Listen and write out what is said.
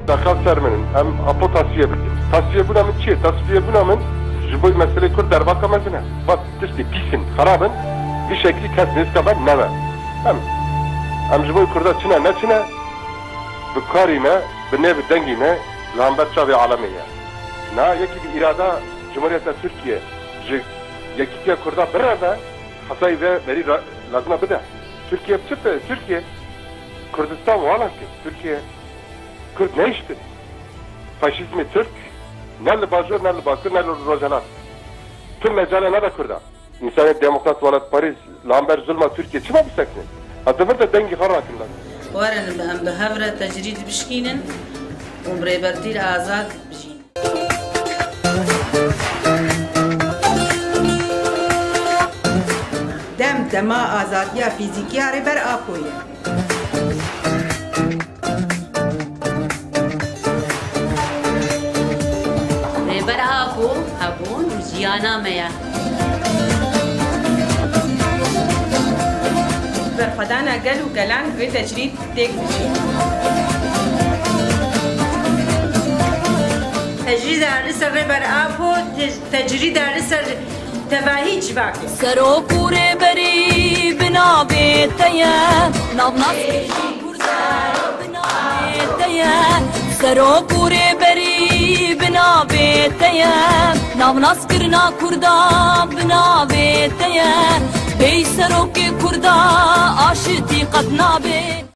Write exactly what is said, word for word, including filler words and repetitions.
Daxew ser min in. Em apo tasfiye bikin. Tasfiyebûna min çi ye? Tasfiyebûna min ji bo meselê Kurd derbaka mezin e. Bas tiştê pîs in, xerab in. Vî şeklî kes nêzika me nebe. Em, em ji bo Kurda çine neçine, bi karî me, bi nê bi dengî me, li hember çavê alemê ye. Na yekî bi îrada Cumhuriyeta Tirkiye ji Yekîtiya Kurda bireve, hesayî ve verî ra-, lazima bide. Tirkiye çi be? Tirkiye Kurdistan wala kir. Tirkiye Kurd nehiştin. Faşîzmê Tirk ne li Bajor, ne li Bakur, ne li Rojhelat. Tu mecale nede Kurda. Însanê demokrat, welatparêz li hember zulma Tirkiye çima bisekine? Ha, di vir de dengî xwe rakin lan. Werin em bi hev re tecrîd bişkînin û bi Rêbertî re azad bijîn. Dem dema azadiya fîzîkî ya Rêber Apo ye. Rêber Apo hebûn û jiyana me ye. Berxwedana gel û gelan vê tecrîd têk bijî. Tecrîda li ser Rêber Apo, te-, tecrîda li ser tevahî civakê. Serok û rêberî bi navê te ye, navnaskirina Kurda bi navê te ye. Serok û rêberî bi navê te ye, navnaskirina Kurda bi navê te ye. Bêyî serokê Kurda aşitî qet nabe.